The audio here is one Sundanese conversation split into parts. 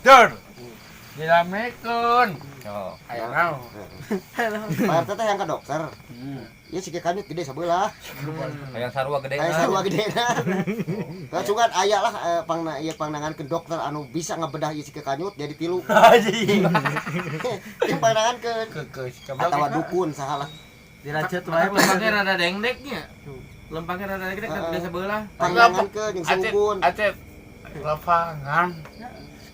Dokter. Diramekeun. Oh. Aya naon? Pak RT teh yang ke dokter. Ieu si kanyut gede sabelah. Hayang sarua gede. Kayak sarua gede na. Nah, sugan aya lah pangna ieu pangnangankeun dokter anu bisa ngebedah ieu si kanyut jadi tilu. Anjing. Yang pangnangankeun Ke si atawa dukun saha lah. Diracet wae. Lempangnya rada dengdeknya. Lempangnya rada dengdek tapi udah sebelah. Pangnangankeun jeung si Acet, Ugun. Acet. Lapangan.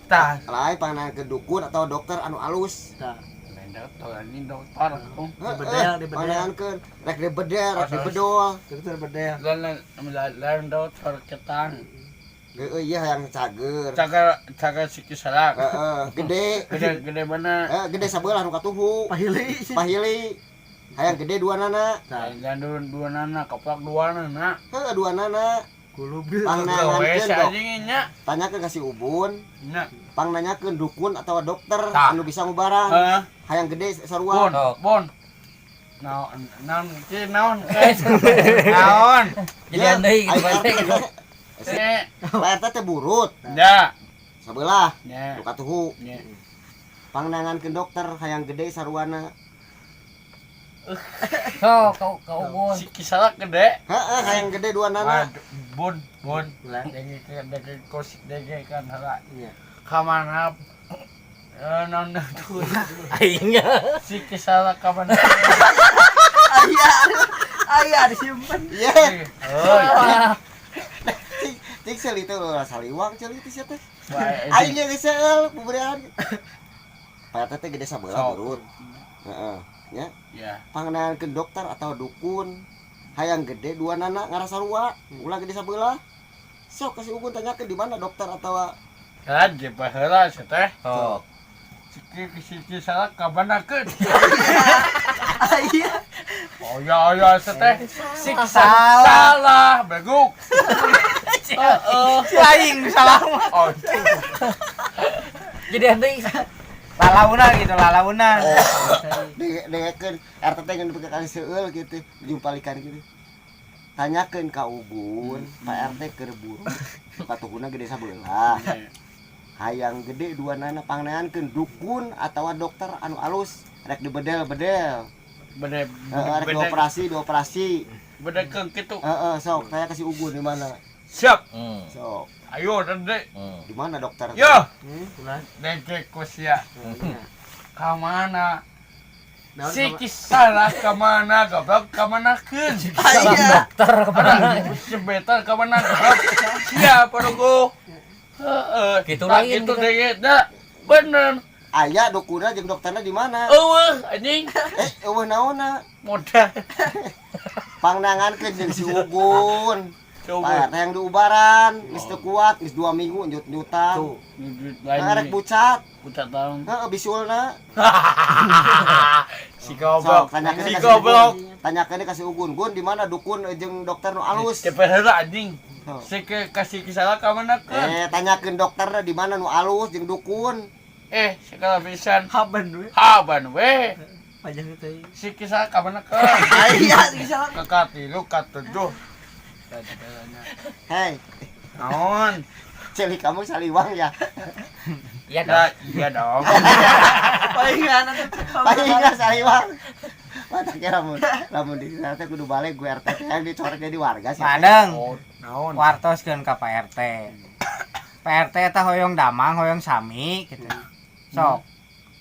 Tah. Lain pangnangankeun dukun atau dokter anu alus. Tah. Lain dokter, ini dokter. Heeh, Dibedel, dibedel. pangnangankeun rek dibedel, rek dibedol. Dokter bedel. Lain lain dokter ketang. Heeh, iya yang cager. Cagar cagar si kisalak. Heeh, gede. Gede gede mana? Eh, gede sabelah nu katuhu. Pahili. Pahili. Hayang gede dua nana. Tah. Lain dua dua nana, kapak dua nana. Heeh, dua nana. Kulub gitu. Gawe Pangnangankeun si dok. anjing nya. Tanyakeun ka si Ubun, Nya. pangnanyakeun dukun atau dokter Tah. anu bisa ngubaran. Heeh. Hayang gede sarua. Bon, Sok. bon. Naon, naon, ki naon, eh. Naon. Jadi andai gitu Aing kan. RT Eh, Pak RT teh burut ya. sabelah Ya. nu katuhu. Ya. Pangnangankeun dokter hayang gede saruana. Sok kau kau Ubun. Si kisalak gede. Heeh, hayang gede dua nana. Aduh, bun, bun. Lah. Denge denge kosik denge kan heula. Iya. Ka mana? Eh, non tuh. Aingnya. Si kisalak ka mana? Aya. Aya disimpan. Iya. Oh, Cik cik seuli teh ulah saliwang ceuli teh sia teh. bae. Aing ge geus seueul buburian. Pak RT teh gede sabelah Sok. burut. Heeh. Ya, Ya. pangnangankeun dokter atau dukun hayang gede dua nana ngarasarua ulah gede sabelah. Sok kasih Ubun tanyakeun di mana dokter atau Kan je baheula sia teh. Sok. Si si kisalak ka mana keun? Aya. Oh ya ya sia teh. Si kisalak salah, beguk. Heeh. Si aing salah mah. Oh, Jadi andai. Lalauna gitu, lalauna. Dengekeun RT teh ngan kali seueul gitu jumpalikan gitu. Tanyakeun ka Ubun, Pak RT keur burut katuhuna gede sabelah. Hayang gede dua nana pangnangankeun dukun atawa dokter anu alus rek dibedel-bedel. Bede Heeh, rek bede dioperasi dioperasi. Bede keun kitu. Heeh, sok saya kasih Ugun di mana? Siap. Sok, Ayo dede. di mana dokter? Yo, Ulah. denge kusia. Ka mana? Naon Si kisalah ka mana goblok ka mana keun? Aya. Dokter kemana? Si beter ka mana goblok? Siap aduh. Heeh, Gitu tah lain gitu gitu. denge da. Bener. Aya dukunna jeung dokterna di mana? Eueuh anjing. Eh, eueuh naonna? Modal. Pangnangankeun jeung si Ugun. Coba. Pak RT yang diubaran, geus teu kuat, geus 2 minggu njut-njutan. Tuh. Nah, rek bucat, Bucat tahun. heeh bisulna. Si goblok. Sok, tanyakeun Si ka si goblok. Ugun. Tanyakeun ka si Ugun, Gun di mana dukun jeung dokter nu alus? Cepet heula anjing. Sok. Si ke kasih kisalah ka mana keun? Eh, tanyakeun dokterna di mana nu alus jeung dukun. Eh, segala pisan. Haban we. Haban we. Panjang teh. Si kisah ka mana keun? Aya bisa. Ke katilu katujuh. Hei, Naon? ceuli kamu saliwang ya? Iya dong. Ya, iya dong. Palingan atuh. Palingan saliwang. Mata kira lamun lamun di sana teh kudu balik gue RT teh yang dicorek jadi warga sih. Madeng. Oh, naon? Wartoskeun ka Pak RT. Pak RT teh hoyong damang, hoyong sami gitu. Sok.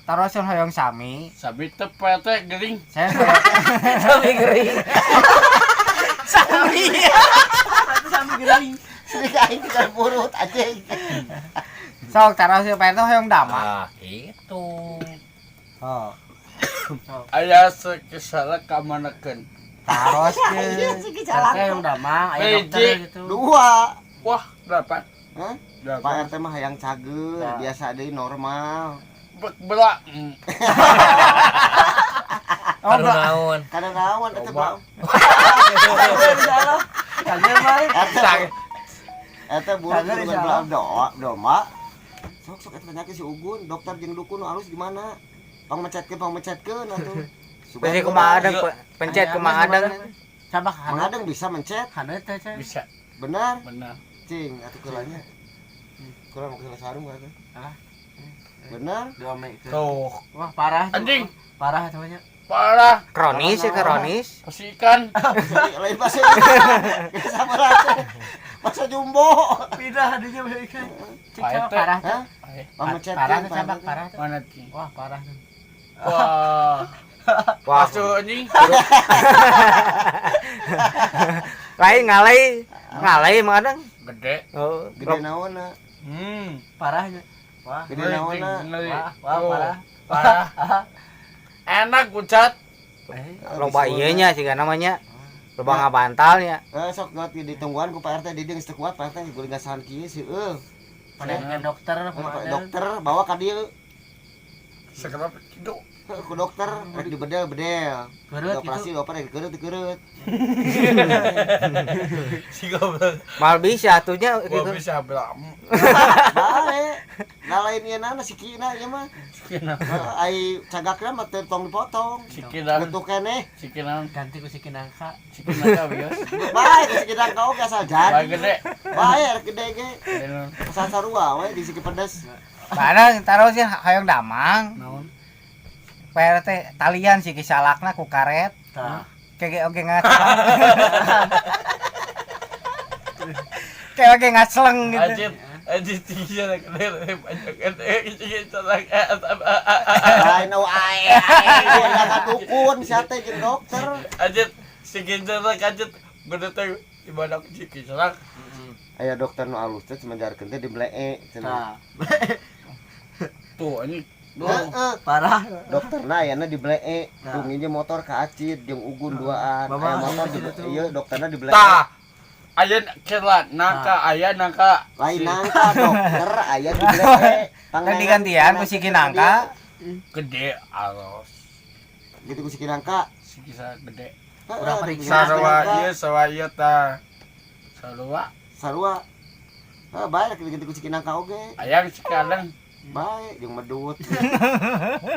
Taroskeun hoyong sami. Sabi teh PT gering. Saya hoyong Sami gering. sami. Atuh sami gering. Sini aing tinggal burut anjing. Sok taroskeun Pak RT hoyong damang. Ah, itu. Oh. Aya sekisalah ka mana keun? Taroskeun. Iya sih kisalah. RT yang damang, aya dokter Hiji. gitu. Dua. Wah, berapa? Hah? Berapa? Pak RT mah hayang cager, biasa deui normal. Belak. Oh, Aduh naon. Kada naon eta Coba. Bang. Insyaallah. Cager mah. Eta eta burut Cager, bukan insyaallah. belah doa domba. Sok sok eta tanyakeun si Ugun, dokter jeung dukun nu alus di mana? Pang mecetkeun pang mecetkeun atuh. Sugan Besi kumaha adeng pencet kumaha adeng. Cabak Mang hana. Adeng bisa mencet, Hana teh teh. Bisa, benar. benar. Cing, atuh keulanya. Kula mau ke sarung berarti. Ah. Bener. Diomekeun. Tuh. Wah, parah tuh. Anjing. Parah temannya. Parah. Kronis ya kronis. Pasti ikan. Lain bahasa. Sama rasa. Bahasa jumbo. Pindah hadinya beli ikan. Cik coba parah tuh. Hah? Pamecetkeun, Parah tuh cabak parah tuh. Mana cing? Wah, parah tuh. Wah. Wah, Masuk anjing. lain ngalai. Ngalai mah kadang. Gede. Oh, Gede naonna. Parahnya. Wah. Gede naonna. Wah, wah, parah. Parah. Enak pucat. Loba ieu nya siga namanya. Loba ngabantalnya. Eh sok kuat ditungguan ku Pak RT di dieu geus teu kuat Pak RT guling gasahan kieu seueuh. Pada dokter, Pak dokter bawa ka dieu. Segera itu. Ku dokter rek dibedel-bedel. Keureup Operasi operasi dikeureup dikeureup. Si goblok. Mal bisa atunya Gua gitu. bisa belam. Bae. Nah lain ieu nana si kina ieu mah. Sikina. Ai cagakna mah teu tong dipotong. Sikina. Bentuk keneh. Sikina. Ganti ku si Kinangka. Sikina ka bios. Bae si kina ka oge asal Bae jadi. gede. Bae rek gede ge. Gede naon. Asal sarua we di siki pedes. Barang taruh sih hayang damang. Naon? Pak RT talian sih kisalakna ku karet. Tah. Kayak oge ngacleng. Kayak oge ngacleng gitu. Anjir. Anjir tinggi gede banyak gede tinggi celak. Lain ae ae dukun sia teh jeung dokter. Anjir si celak anjir gede teh di mana si celak. Aya dokter nu alus teh semenjarkeun teh dibelee cenah. Nah, Tuh anjing. Heeh. parah. Dokterna ayana dibelee, Nah. tuh nginjem motor ka Acit jeung Ugun duaan. Bapak, Aya motor iya, di tuh. ieu dokterna dibelee. Tah. Aya kela nangka aya nangka. Lain nangka dokter aya dibelee. Kan digantian ku si Kinangka. Gede alos. Gitu ku si Kinangka. Si kisah gede. Heeh, Urang di periksa. Sarua Kinangka. ieu sarua ieu tah. Sarua Sarua. Heeh, bae rek diganti ku si Kinangka oge. ayang sekarang Bae jeung medut.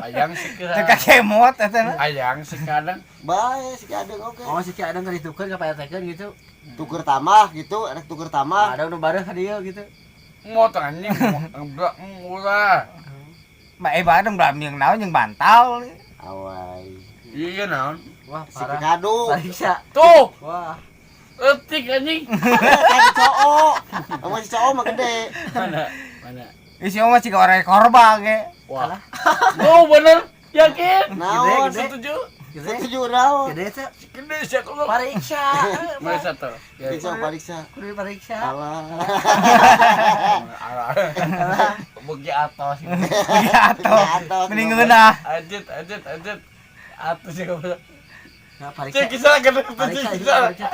ayang Teu sekarang kakemot eta na. ayang sekarang Bae si Adeng oge. Oh, si Ki Adeng kan ditukeun ka Pak RT keun gitu. Tuker tamah gitu, rek tuker tamah. Ada nu bareng ka dieu gitu. motong anjing murah murah. Ba eh badeng belam jeung naon jeung bantal. Awai. Iya naon. Wah, Si parah. kado. Pariksa. Tuh, Wah, etik anjing. Kan cowok. Sama si cowok mah gede. Mana? Mana? Isi mah ciga orang korba ge. Wah. Oh, bener. Yakin? Naon? Gede, Setuju? gede. Setuju naon? Gede teh. Gede sih aku. Pariksa. Mana satu? Ya. Periksa, periksa. Kudu pariksa. Alah. Alah. Bagi atas. Bagi atuh. Atos. Mending ngeunah. Anjit, anjit, anjit. Atas ya kamu. Nah, pariksa. Cek kisah gede, Pariksa, cek kisah. pariksa.